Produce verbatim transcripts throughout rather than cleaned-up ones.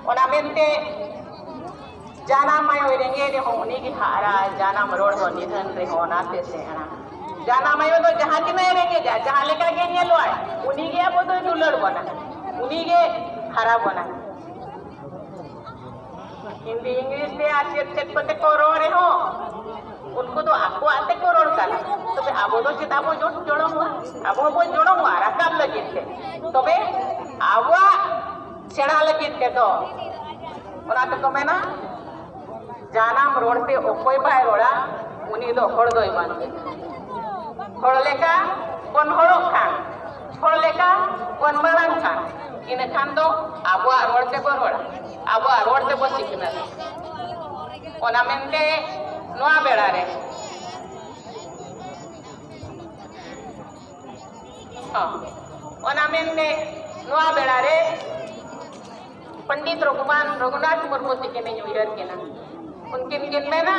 ᱚᱱᱟ ᱢᱮᱱᱛᱮ ᱡᱟᱱᱟᱢ ᱟᱭᱳᱭ ᱨᱮᱸᱜᱮᱡ ᱨᱮᱦᱚᱸ ᱩᱱᱤ ᱜᱮ ᱦᱟᱨᱟ, ᱡᱟᱱᱟᱢ ᱨᱚᱲ ᱫᱚ ᱱᱤᱫᱷᱟᱹᱱ ᱨᱮᱦᱚᱸ ᱚᱱᱟᱛᱮ ᱥᱮᱬᱟ᱾ ᱡᱟᱱᱟᱢ ᱟᱭᱳ ᱫᱚ ᱡᱟᱦᱟᱸ ᱛᱤᱱᱟᱹᱜ ᱮ ᱨᱮᱸᱜᱮᱡᱟ, ᱡᱟᱦᱟᱸ ᱞᱮᱠᱟ ᱜᱮ ᱧᱮᱞᱚᱜᱼᱟᱭ, ᱩᱱᱤ ᱜᱮ ᱟᱵᱚ ᱫᱚᱭ ᱫᱩᱞᱟᱹᱲ ᱵᱚᱱᱟ, ᱩᱱᱤ ᱜᱮ ᱦᱟᱨᱟ ᱵᱚᱱᱟ᱾ ᱦᱤᱱᱫᱤ ᱤᱝᱞᱤᱥ ᱛᱮ ᱟᱨ ᱪᱮᱫ ᱪᱮᱫ ᱠᱚᱛᱮ ᱠᱚ ᱨᱚᱲ ᱨᱮᱦᱚᱸ, ᱩᱱᱠᱩ ᱫᱚ ᱟᱠᱚᱣᱟᱜ ᱛᱮᱠᱚ ᱨᱚᱲ ᱠᱟᱱᱟ᱾ ᱛᱚᱵᱮ ᱟᱵᱚ ᱫᱚ ᱪᱮᱫ ᱟᱵᱚ ᱡᱚ-, ᱡᱚᱲᱚᱢᱚᱜᱼᱟ? ᱟᱵᱚ ᱦᱚᱸᱵᱚᱱ ᱡᱚᱲᱚᱢᱚᱜᱼᱟ ᱨᱟᱠᱟᱵ ᱞᱟᱹᱜᱤᱫ ᱛᱮ᱾ ᱛᱚᱵᱮ ᱟᱵᱚᱣᱟᱜ ᱥᱮᱬᱟ ᱞᱟᱹᱜᱤᱫ ᱛᱮᱫᱚ ᱚᱱᱟ ᱛᱮᱠᱚ ᱢᱮᱱᱟ, ᱡᱟᱱᱟᱢ ᱨᱚᱲ ᱛᱮ ᱚᱠᱚᱭ ᱵᱟᱭ ᱨᱚᱲᱟ, ᱩᱱᱤ ᱫᱚ ᱦᱚᱲ ᱫᱚᱭ ᱵᱟᱝ ᱠᱟᱱᱟ᱾ ᱦᱚᱲ ᱞᱮᱠᱟ ᱵᱚᱱ ᱦᱚᱲᱚᱜ ᱠᱷᱟᱱ, ᱦᱚᱲ ᱞᱮᱠᱟ ᱵᱚᱱ ᱢᱟᱲᱟᱝ ᱠᱷᱟᱱ, ᱤᱱᱟᱹ ᱠᱷᱟᱱ ᱫᱚ ᱟᱵᱚᱣᱟᱜ ᱨᱚᱲ ᱛᱮᱵᱚᱱ ᱨᱚᱲᱟ, ᱟᱵᱚᱣᱟᱜ ᱨᱚᱲ ᱛᱮᱵᱚᱱ ᱥᱤᱠᱷᱱᱟᱹᱛ᱾ ᱚᱱᱟ ᱢᱮᱱᱛᱮ ᱱᱚᱣᱟ ᱵᱮᱲᱟ ᱨᱮ, ᱦᱚᱸ, ᱚᱱᱟ ᱢᱮᱱᱛᱮ ᱱᱚᱣᱟ ᱵᱮᱲᱟ ᱨᱮ ᱯᱚᱱᱰᱤᱛ ᱨᱚᱜᱷᱩᱱᱟᱛᱷ, ᱨᱚᱜᱷᱩᱱᱟᱛᱷ ᱢᱩᱨᱢᱩ ᱛᱤᱠᱤᱱᱤᱧ ᱩᱭᱦᱟᱹᱨ ᱠᱤᱱᱟ᱾ ᱩᱱᱠᱤᱱ ᱠᱤᱱ ᱢᱮᱱᱟ,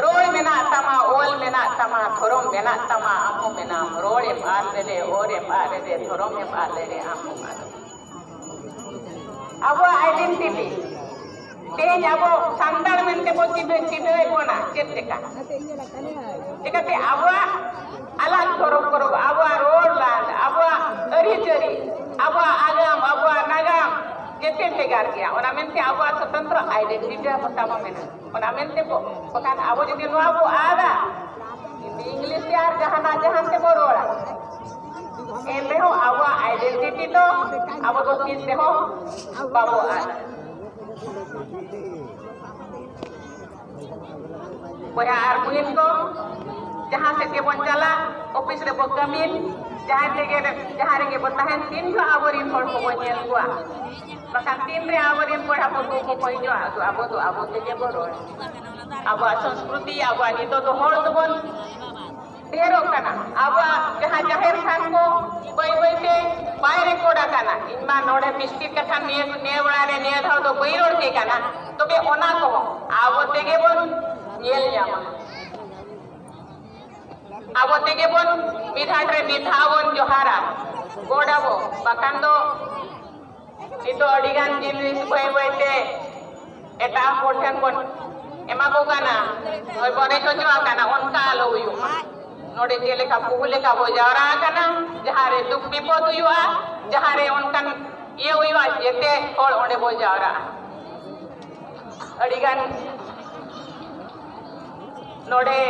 ᱨᱚᱲ ᱢᱮᱱᱟᱜ ᱛᱟᱢᱟ, ᱚᱞ ᱢᱮᱱᱟᱜ ᱛᱟᱢᱟ, ᱫᱷᱚᱨᱚᱢ ᱢᱮᱱᱟᱜ ᱛᱟᱢᱟ, ᱟᱢ ᱦᱚᱸ ᱢᱮᱱᱟᱢ᱾ ᱨᱚᱲ ᱮᱢ ᱟᱫ ᱞᱮᱨᱮ, ᱚᱞ ᱮᱢ ᱟᱫ ᱞᱮᱨᱮ, ᱫᱷᱚᱨᱚᱢ ᱮᱢ ᱟᱫ ᱞᱮᱨᱮ, ᱟᱢ ᱦᱚᱸᱢ ᱟᱫᱚᱜ᱾ ᱟᱵᱚᱣᱟᱜ identity, ᱛᱮᱦᱮᱧ ᱟᱵᱚ ᱥᱟᱱᱛᱟᱲ ᱢᱮᱱᱛᱮ ᱵᱚ ᱪᱤᱱᱦᱟᱹ-, ᱪᱤᱱᱦᱟᱹᱣᱮᱫ ᱵᱚᱱᱟ, ᱪᱮᱫ ᱞᱮᱠᱟ? ᱪᱤᱠᱟᱹᱛᱮ ᱟᱵᱚᱣᱟᱜ ᱟᱞᱟᱜᱽ ᱯᱚᱨᱚᱵᱽ, ᱯᱚᱨᱚᱵᱽ, ᱟᱵᱚᱣᱟᱜ ᱨᱚᱲ ᱞᱟᱸᱫᱽ, ᱟᱵᱚᱣᱟᱜ ᱟᱹᱨᱤᱪᱟᱹᱞᱤ, ᱟᱵᱚᱣᱟᱜ ᱟᱜᱟᱢ, ᱟᱵᱚᱣᱟᱜ ᱱᱟᱜᱟᱢ ᱡᱮᱛᱮ ᱵᱷᱮᱜᱟᱨ ᱜᱮᱭᱟ᱾ ᱚᱱᱟ ᱢᱮᱱᱛᱮ ᱟᱵᱚᱣᱟᱜ ᱥᱚᱛᱚᱱᱛᱨᱚ identity ᱟᱵᱚ ᱛᱟᱵᱚ ᱢᱮᱱᱟᱜᱼᱟ᱾ ᱚᱱᱟ ᱢᱮᱱᱛᱮ ᱵᱚ, ᱵᱟᱠᱷᱟᱱ ᱟᱵᱚ ᱡᱩᱫᱤ ᱱᱚᱣᱟ ᱵᱚ ᱟᱫᱟ, ᱦᱤᱱᱫᱤ, ᱤᱝᱞᱤᱥ ᱛᱮ ᱟᱨ ᱡᱟᱦᱟᱱᱟᱜ ᱡᱟᱦᱟᱱ ᱛᱮᱵᱚ ᱨᱚᱲᱟ, ᱮᱱ ᱨᱮᱦᱚᱸ ᱟᱵᱚᱣᱟᱜ identity ᱫᱚ ᱟᱵᱚ ᱫᱚ ᱛᱤᱥ ᱨᱮᱦᱚᱸ ᱵᱟᱵᱚ ᱟᱫᱟ᱾ ᱵᱚᱭᱦᱟ ᱟᱨ ᱵᱩᱦᱤᱱ ᱠᱚ, ᱡᱟᱦᱟᱸ ᱥᱮᱫ ᱜᱮᱵᱚᱱ ᱪᱟᱞᱟᱜ, ᱚᱯᱷᱤᱥ ᱨᱮᱵᱚ ᱠᱟᱹᱢᱤ, ᱡᱟᱦᱟᱸᱭ ᱛᱮᱜᱮ, ᱡᱟᱦᱟᱸ ᱨᱮᱜᱮ ᱵᱚ ᱛᱟᱦᱮᱱ, ᱛᱤᱱ ᱡᱚᱦᱚᱜ ᱟᱵᱚᱨᱮᱱ ᱦᱚᱲ ᱠᱚᱵᱚ ᱧᱮᱞ ᱠᱚᱣᱟ, ᱵᱟᱠᱷᱟᱱ ᱛᱤᱱ ᱨᱮ ᱟᱵᱚᱨᱮᱱ ᱵᱚᱭᱦᱟ ᱵᱚᱱᱫᱷᱩ ᱠᱚᱠᱚ ᱦᱤᱡᱩᱜᱼᱟ, ᱟᱫᱚ ᱟᱵᱚ ᱫᱚ ᱟᱵᱚ ᱛᱮᱜᱮ ᱵᱚ ᱨᱚᱲ᱾ ᱟᱵᱚᱣᱟᱜ ᱥᱚᱝᱥᱠᱨᱩᱛᱤ, ᱟᱵᱚᱣᱟᱜ ᱱᱤᱛᱚᱜ ᱫᱚ ᱦᱚᱲ ᱫᱚᱵᱚᱱ ᱰᱷᱮᱨᱚᱜ ᱠᱟᱱᱟ᱾ ᱟᱵᱚᱣᱟᱜ ᱡᱟᱦᱟᱸ ᱡᱟᱦᱮᱨ ᱛᱷᱟᱱ ᱠᱚ ᱵᱟᱹᱭ ᱵᱟᱹᱭ ᱛᱮ ᱵᱟᱭ record ᱟᱠᱟᱱᱟ᱾ ᱤᱧ ᱢᱟ ᱱᱚᱰᱮ ᱢᱤᱥᱴᱤᱨ ᱠᱟᱛᱷᱟ ᱱᱤᱭᱟᱹ, ᱱᱤᱭᱟᱹ ᱵᱮᱲᱟ ᱨᱮ ᱱᱤᱭᱟᱹ ᱫᱷᱟᱣ ᱫᱚ ᱵᱟᱹᱧ ᱨᱚᱲ ᱠᱮ ᱠᱟᱱᱟ, ᱛᱚᱵᱮ ᱚᱱᱟ ᱠᱚᱦᱚᱸ ᱟᱵᱚ ᱛᱮᱜᱮ ᱵᱚᱱ ᱧᱮᱞ ᱧᱟᱢᱟ᱾ ᱟᱵᱚ ᱛᱮᱜᱮ ᱵᱚᱱ ᱢᱤᱫ ᱦᱟᱴ ᱨᱮ ᱢᱤᱫ ᱫᱷᱟᱣ ᱵᱚᱱ ᱡᱚᱦᱟᱨᱟ᱾ ᱜᱚᱰ ᱟᱵᱚ, ᱵᱟᱠᱷᱟᱱ ᱫᱚ ᱱᱤᱛᱚᱜ ᱟᱹᱰᱤ ᱜᱟᱱ ᱡᱤᱱᱤᱥ ᱵᱟᱹᱭ ᱵᱟᱹᱭ ᱛᱮ ᱮᱴᱟᱜ ᱦᱚᱲ ᱴᱷᱮᱱ ᱵᱚᱱ ᱮᱢᱟ ᱠᱚ ᱠᱟᱱᱟ, ᱦᱳᱭ, ᱵᱚᱱ ᱨᱮᱡ ᱦᱚᱪᱚ ᱟᱠᱟᱱᱟ, ᱚᱱᱠᱟ ᱟᱞᱚ ᱦᱩᱭᱩᱜ ᱢᱟ᱾ ᱱᱚᱰᱮ ᱪᱮᱫ ᱞᱮᱠᱟ ᱵᱚᱦᱩ ᱞᱮᱠᱟ ᱵᱚ ᱡᱟᱣᱨᱟ ᱟᱠᱟᱱᱟ, ᱡᱟᱦᱟᱸ ᱨᱮ ᱫᱩᱠ ᱵᱤᱯᱚᱫ ᱦᱩᱭᱩᱜᱼᱟ, ᱡᱟᱦᱟᱸ ᱨᱮ ᱚᱱᱠᱟᱱ ᱤᱭᱟᱹ ᱦᱩᱭᱩᱜᱼᱟ, ᱡᱮᱛᱮ ᱦᱚᱲ ᱚᱸᱰᱮ ᱵᱚ ᱡᱟᱣᱨᱟᱜᱼᱟ᱾ ᱟᱹᱰᱤ ᱜᱟᱱ ᱱᱚᱰᱮ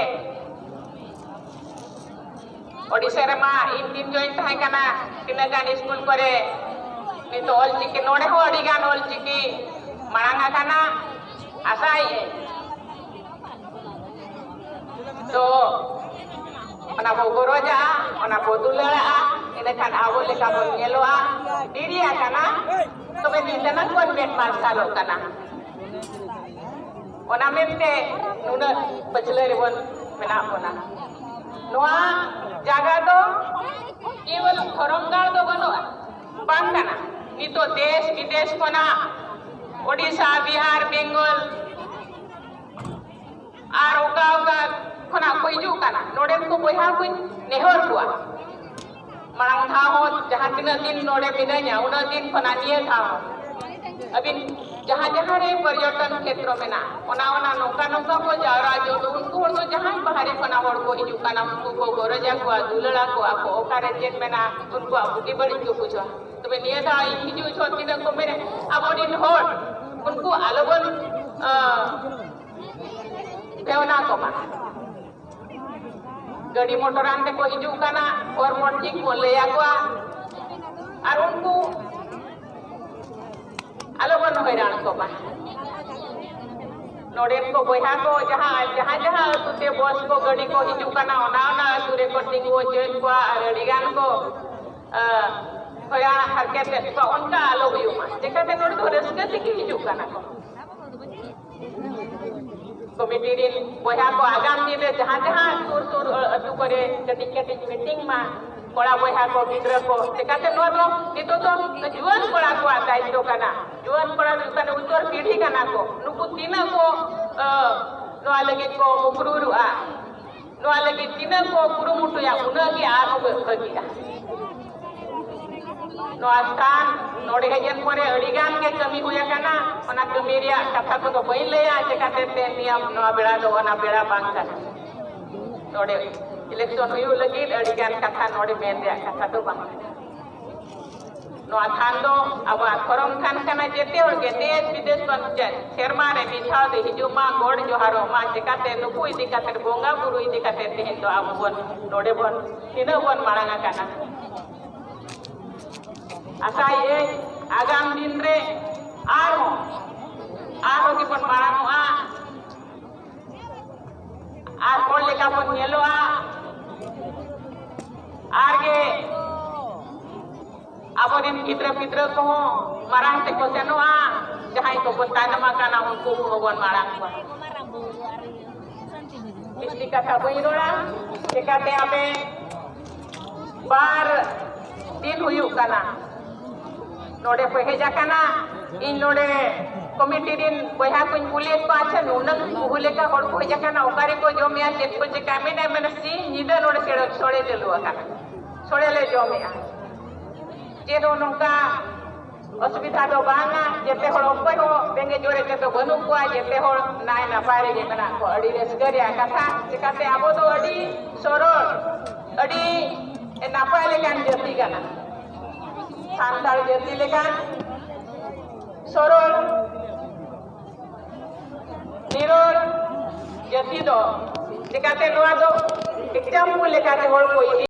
ᱳᱰᱤᱥᱟ ᱨᱮᱢᱟ ᱤᱧ ᱛᱤᱱ ᱡᱚᱦᱚᱧ ᱛᱟᱦᱮᱸ ᱠᱟᱱᱟ, ᱛᱤᱱᱟᱹᱜ ᱜᱟᱱ ᱥᱠᱩᱞ ᱠᱚᱨᱮ ᱱᱤᱛᱚᱜ ᱚᱞᱪᱤᱠᱤ, ᱱᱚᱰᱮ ᱦᱚᱸ ᱟᱹᱰᱤ ᱜᱟᱱ ᱚᱞᱪᱤᱠᱤ ᱢᱟᱲᱟᱝ ᱟᱠᱟᱱᱟ, ᱟᱥᱟᱭᱮᱫ ᱟᱹᱧ᱾ ᱛᱚ ᱚᱱᱟ ᱵᱚ ᱜᱚᱨᱚᱡᱟᱜᱼᱟ, ᱚᱱᱟ ᱵᱚ ᱫᱩᱞᱟᱹᱲᱟᱜᱼᱟ, ᱤᱱᱟᱹᱠᱷᱟᱱ ᱟᱵᱚ ᱞᱮᱠᱟ ᱵᱚᱱ ᱧᱮᱞᱚᱜᱼᱟ᱾ ᱰᱮᱨᱤ ᱟᱠᱟᱱᱟ, ᱛᱚᱵᱮ ᱱᱤᱛ ᱫᱚ ᱵᱚᱱ ᱢᱮᱫ ᱢᱟᱨᱥᱟᱞᱚᱜ ᱠᱟᱱᱟ᱾ ᱚᱱᱟ ᱢᱮᱱᱛᱮ ᱱᱩᱱᱟᱹᱜ ᱯᱟᱹᱪᱷᱞᱟᱹ ᱨᱮᱵᱚᱱ ᱢᱮᱱᱟᱜ ᱵᱚᱱᱟ᱾ ᱱᱚᱣᱟ ᱡᱟᱭᱜᱟ ᱫᱚ ᱠᱮᱵᱚᱞ ᱫᱷᱚᱨᱚᱢ ᱜᱟᱲ ᱫᱚ ᱵᱟᱹᱱᱩᱜᱼᱟ, ᱵᱟᱝ ᱠᱟᱱᱟ᱾ ᱱᱤᱛᱚᱜ ᱫᱮᱥ ᱵᱤᱫᱮᱥ ᱠᱷᱚᱱᱟᱜ, ᱳᱰᱤᱥᱟ, ᱵᱤᱦᱟᱨ, ᱵᱮᱝᱜᱚᱞ, ᱟᱨ ᱚᱠᱟ ᱚᱠᱟ ᱠᱷᱚᱱᱟᱜ ᱠᱚ ᱦᱤᱡᱩᱜ ᱠᱟᱱᱟ, ᱱᱚᱰᱮᱱ ᱠᱚ ᱵᱚᱭᱦᱟ ᱠᱚᱧ ᱱᱮᱦᱚᱨ ᱠᱚᱣᱟ, ᱢᱟᱲᱟᱝ ᱫᱷᱟᱣ ᱦᱚᱸ ᱡᱟᱦᱟᱸ ᱛᱤᱱᱟᱹᱜ ᱫᱤᱱ ᱱᱚᱰᱮ ᱢᱤᱱᱟᱹᱧᱟ, ᱩᱱᱟᱹᱜ ᱫᱤᱱ ᱠᱷᱚᱱᱟᱜ ᱱᱤᱭᱟᱹ ᱫᱷᱟᱣ ᱦᱚᱸ ᱟᱹᱵᱤᱱ ᱡᱟᱦᱟᱸ ᱡᱟᱦᱟᱸ ᱨᱮ ᱯᱚᱨᱡᱚᱴᱚᱱ ᱠᱷᱮᱛᱨᱚ ᱢᱮᱱᱟᱜᱼᱟ, ᱚᱱᱟ ᱚᱱᱟ ᱱᱚᱝᱠᱟ ᱱᱚᱝᱠᱟ ᱠᱚ ᱡᱟᱣᱨᱟ ᱡᱚᱝ ᱫᱚ, ᱩᱱᱠᱩ ᱦᱚᱲ ᱫᱚ ᱡᱟᱦᱟᱸᱭ ᱵᱟᱦᱨᱮ ᱠᱷᱚᱱᱟᱜ ᱦᱚᱲ ᱠᱚ ᱦᱤᱡᱩᱜ ᱠᱟᱱᱟ, ᱩᱱᱠᱩ ᱠᱚ ᱜᱚᱨᱚᱡᱟ ᱠᱚᱣᱟ, ᱫᱩᱞᱟᱹᱲᱟ ᱠᱚᱣᱟ ᱠᱚ, ᱚᱠᱟᱨᱮ ᱪᱮᱫ ᱢᱮᱱᱟᱜᱼᱟ, ᱩᱱᱠᱩᱣᱟᱜ ᱵᱩᱜᱤ ᱵᱟᱹᱲᱤᱡ ᱠᱚ ᱵᱩᱡᱷᱟᱹᱣᱟ᱾ ᱛᱚᱵᱮ ᱱᱤᱭᱟᱹ ᱫᱷᱟᱣ ᱤᱧ ᱦᱤᱡᱩᱜ ᱡᱚᱦᱚᱜ ᱛᱤᱱᱟᱹᱜ ᱠᱚ ᱢᱮᱱᱟ, ᱟᱵᱚᱨᱮᱱ ᱦᱚᱲ ᱩᱱᱠᱩ ᱟᱞᱚᱵᱚᱱ, ᱟᱸ, ᱵᱮᱣᱱᱟ ᱠᱚᱢᱟ᱾ ᱜᱟᱹᱰᱤ ᱢᱚᱴᱚᱨᱟᱱ ᱛᱮᱠᱚ ᱦᱤᱡᱩᱜ ᱠᱟᱱᱟ, ᱦᱚᱨ ᱢᱚᱨᱡᱤ ᱠᱚ ᱞᱟᱹᱭ ᱟᱠᱚᱣᱟ, ᱟᱨ ᱩᱱᱠᱩ ᱟᱞᱚ ᱵᱚᱱ ᱦᱚᱭᱨᱟᱱ ᱠᱚᱢᱟ᱾ ᱱᱚᱰᱮᱱ ᱠᱚ ᱵᱚᱭᱦᱟ ᱠᱚ ᱡᱟᱦᱟᱸ, ᱡᱟᱦᱟᱸ, ᱡᱟᱦᱟᱸ ᱟᱹᱛᱩ ᱛᱮ ᱵᱚᱥ ᱠᱚ, ᱜᱟᱹᱰᱤ ᱠᱚ ᱦᱤᱡᱩᱜ ᱠᱟᱱᱟ, ᱚᱱᱟ, ᱚᱱᱟ ᱟᱹᱛᱩ ᱨᱮᱠᱚ ᱛᱤᱸᱜᱩ ᱦᱚᱪᱚᱭᱮᱫ ᱠᱚᱣᱟ ᱟᱨ ᱟᱹᱰᱤ ᱜᱟᱱ ᱠᱚ, ᱟ, ᱦᱚᱭᱨᱟᱱ ᱦᱟᱨᱠᱮᱛ ᱮᱫ ᱠᱚᱣᱟ, ᱚᱱᱠᱟ ᱟᱞᱚ ᱦᱩᱭᱩᱜ ᱢᱟ᱾ ᱪᱮᱠᱟᱛᱮ ᱱᱚᱰᱮ ᱫᱚ ᱨᱟᱹᱥᱠᱟᱹ ᱛᱮᱜᱮ ᱦᱤᱡᱩᱜ ᱠᱟᱱᱟ ᱠᱚ᱾ ᱠᱚᱢᱤᱴᱤ ᱨᱤᱱ ᱵᱚᱭᱦᱟ ᱠᱚ ᱟᱜᱟᱢ ᱫᱤᱱ ᱨᱮ ᱡᱟᱦᱟᱸ ᱡᱟᱦᱟᱸ ᱥᱩᱨ ᱥᱩᱨ ᱟᱹᱛᱩ ᱠᱚᱨᱮ ᱠᱟᱹᱴᱤᱡ ᱠᱟᱹᱴᱤᱡ ᱢᱤᱴᱤᱝ ᱢᱟ, ᱠᱚᱲᱟ ᱵᱚᱭᱦᱟ ᱠᱚ, ᱜᱤᱫᱽᱨᱟᱹ ᱠᱚ, ᱪᱮᱠᱟᱛᱮ ᱱᱚᱣᱟ ᱫᱚ ᱱᱤᱛᱚᱜ ᱫᱚ ᱡᱩᱣᱟᱹᱱ ᱠᱚᱲᱟ ᱠᱚᱣᱟᱜ ᱫᱟᱭᱤᱛᱛᱚ ᱠᱟᱱᱟ, ᱡᱩᱣᱟᱹᱱ ᱠᱚᱲᱟ ᱫᱚ ᱦᱩᱭᱩᱜ ᱠᱟᱱᱟ ᱩᱛᱛᱚᱨ ᱯᱤᱲᱦᱤ ᱠᱟᱱᱟ ᱠᱚ, ᱱᱩᱠᱩ ᱛᱤᱱᱟᱹᱜ ᱠᱚ, ᱟᱹ, ᱱᱚᱣᱟ ᱞᱟᱹᱜᱤᱫ ᱠᱚ ᱢᱩᱠᱨᱩᱨᱚᱜᱼᱟ, ᱱᱚᱣᱟ ᱞᱟᱹᱜᱤᱫ ᱛᱤᱱᱟᱹᱜ ᱠᱚ ᱠᱩᱨᱩᱢᱩᱴᱩᱭᱟ, ᱩᱱᱟᱹᱜ ᱜᱮ ᱟᱨᱦᱚᱸ ᱵᱷᱟᱹᱜᱤᱜᱼᱟ᱾ ᱱᱚᱣᱟ ᱥᱛᱷᱟᱱ ᱱᱚᱰᱮ ᱦᱮᱡ ᱮᱱ ᱯᱚᱨᱮ ᱟᱹᱰᱤ ᱜᱟᱱ ᱜᱮ ᱠᱟᱹᱢᱤ ᱦᱩᱭ ᱟᱠᱟᱱᱟ᱾ ᱚᱱᱟ ᱠᱟᱹᱢᱤ ᱨᱮᱭᱟᱜ ᱠᱟᱛᱷᱟ ᱠᱚᱫᱚ ᱵᱟᱹᱧ ᱞᱟᱹᱭᱟ, ᱪᱮᱠᱟᱛᱮ ᱛᱮᱦᱮᱧ ᱱᱤᱭᱟᱹ ᱱᱚᱣᱟ ᱵᱮᱲᱟ ᱫᱚ ᱚᱱᱟ ᱵᱮᱲᱟ ᱵᱟᱝ ᱠᱟᱱᱟ᱾ ᱱᱚᱰᱮ election ᱦᱩᱭᱩᱜ ᱞᱟᱹᱜᱤᱫ ᱟᱹᱰᱤ ᱜᱟᱱ ᱠᱟᱛᱷᱟ ᱱᱚᱰᱮ ᱢᱮᱱ ᱨᱮᱭᱟᱜ ᱠᱟᱛᱷᱟ ᱫᱚ ᱵᱟᱝ ᱠᱟᱱᱟ᱾ ᱱᱚᱣᱟ ᱛᱷᱟᱱ ᱫᱚ ᱟᱵᱚᱣᱟᱜ ᱫᱷᱚᱨᱚᱢ ᱛᱷᱟᱱ ᱠᱟᱱᱟ᱾ ᱡᱮᱛᱮ ᱦᱚᱲ ᱜᱮ ᱫᱮᱥ ᱵᱤᱫᱮᱥ ᱵᱚᱱ ᱪᱮᱫ, ᱥᱮᱨᱢᱟ ᱨᱮ ᱢᱤᱫ ᱫᱷᱟᱣ ᱫᱚ ᱦᱤᱡᱩᱜ ᱢᱟ, ᱜᱚᱰ ᱡᱚᱦᱟᱨᱚᱜ ᱢᱟ, ᱪᱮᱠᱟᱛᱮ ᱱᱩᱠᱩ ᱤᱫᱤ ᱠᱟᱛᱮ, ᱵᱚᱸᱜᱟ ᱵᱩᱨᱩ ᱤᱫᱤ ᱠᱟᱛᱮ ᱛᱮᱦᱮᱧ ᱫᱚ ᱟᱵᱚ ᱵᱚᱱ ᱱᱚᱰᱮ ᱵᱚᱱ ᱛᱤᱱᱟᱹᱜ ᱵᱚᱱ ᱢᱟᱲᱟᱝ ᱟᱠᱟᱱᱟ᱾ ᱟᱥᱟᱭᱟᱹᱧ ᱟᱜᱟᱢ ᱫᱤᱱ ᱨᱮ ᱟᱨᱦᱚᱸ, ᱟᱨᱦᱚᱸ ᱜᱮᱵᱚᱱ ᱢᱟᱲᱟᱝᱚᱜᱼᱟ, ᱟᱨ ᱦᱚᱲ ᱞᱮᱠᱟ ᱵᱚᱱ ᱧᱮᱞᱚᱜᱼᱟ, ᱟᱨ ᱜᱮ ᱟᱵᱚᱨᱮᱱ ᱜᱤᱫᱽᱨᱟᱹ ᱯᱤᱫᱽᱨᱟᱹ ᱠᱚᱦᱚᱸ ᱢᱟᱨᱟᱝ ᱛᱮᱠᱚ ᱥᱮᱱᱚᱜᱼᱟ, ᱡᱟᱦᱟᱸᱭ ᱠᱚᱵᱚᱱ ᱛᱟᱭᱱᱚᱢ ᱟᱠᱟᱱᱟ ᱩᱱᱠᱩ ᱠᱚᱦᱚᱸ ᱵᱚᱱ ᱢᱟᱲᱟᱝ ᱠᱚᱣᱟ᱾ ᱵᱤᱥᱛᱤ ᱠᱟᱛᱷᱟ ᱵᱟᱹᱧ ᱨᱚᱲᱟ, ᱪᱮᱠᱟᱛᱮ ᱟᱯᱮ ᱵᱟᱨ ᱫᱤᱱ ᱦᱩᱭᱩᱜ ᱠᱟᱱᱟ ᱱᱚᱰᱮ ᱯᱮ ᱦᱮᱡ ᱟᱠᱟᱱᱟ᱾ ᱤᱧ ᱱᱚᱰᱮ ᱠᱚᱢᱤᱴᱤ ᱨᱤᱱ ᱵᱚᱭᱦᱟ ᱠᱚᱧ ᱠᱩᱞᱤᱭᱮᱫ ᱠᱚᱣᱟ, ᱟᱪᱪᱷᱟ, ᱱᱩᱱᱟᱹᱜ ᱵᱚᱦᱩ ᱞᱮᱠᱟ ᱦᱚᱲ ᱠᱚ ᱦᱮᱡ ᱟᱠᱟᱱᱟ, ᱚᱠᱟ ᱨᱮᱠᱚ ᱡᱚᱢᱮᱜᱼᱟ, ᱪᱮᱫ ᱠᱚ ᱪᱮᱠᱟ? ᱢᱮᱱᱟ, ᱢᱮᱱᱟ, ᱥᱤᱧ ᱧᱤᱫᱟᱹ ᱱᱚᱰᱮ ᱥᱮᱲᱮ-, ᱥᱚᱲᱮ ᱪᱟᱹᱞᱩ ᱟᱠᱟᱱᱟ, ᱥᱚᱲᱮ ᱞᱮ ᱡᱚᱢᱮᱜᱼᱟ᱾ ᱪᱮᱫ ᱦᱚᱸ ᱱᱚᱝᱠᱟ ᱚᱥᱩᱵᱤᱫᱷᱟ ᱫᱚ ᱵᱟᱝᱟ, ᱡᱮᱛᱮ ᱦᱚᱲ ᱚᱠᱚᱭ ᱦᱚᱸ ᱨᱮᱸᱜᱮᱡ ᱚᱨᱮᱡ ᱨᱮᱫᱚ ᱵᱟᱹᱱᱩᱜ ᱠᱚᱣᱟ, ᱡᱮᱛᱮ ᱦᱚᱲ ᱱᱟᱭ ᱱᱟᱯᱟᱭ ᱨᱮᱜᱮ ᱢᱮᱱᱟᱜ ᱠᱚᱣᱟ᱾ ᱟᱹᱰᱤ ᱨᱟᱹᱥᱠᱟᱹ ᱨᱮᱭᱟᱜ ᱠᱟᱛᱷᱟ, ᱪᱤᱠᱟᱹᱛᱮ ᱟᱵᱚ ᱫᱚ ᱟᱹᱰᱤ ᱥᱚᱨᱚᱞ, ᱟᱹᱰᱤ ᱱᱟᱯᱟᱭ ᱞᱮᱠᱟᱱ ᱡᱟᱹᱛᱤ ᱠᱟᱱᱟ᱾ ᱥᱟᱱᱛᱟᱲ ᱡᱟᱹᱛᱤ ᱞᱮᱠᱟᱱ ᱥᱚᱨᱚᱞ ᱱᱤᱨᱚᱲ ᱡᱟᱹᱛᱤ ᱫᱚ ᱪᱤᱠᱟᱹᱛᱮ ᱱᱚᱣᱟ ᱫᱚ example ᱞᱮᱠᱟᱛᱮ ᱦᱚᱲ ᱠᱚ ᱤᱫᱤ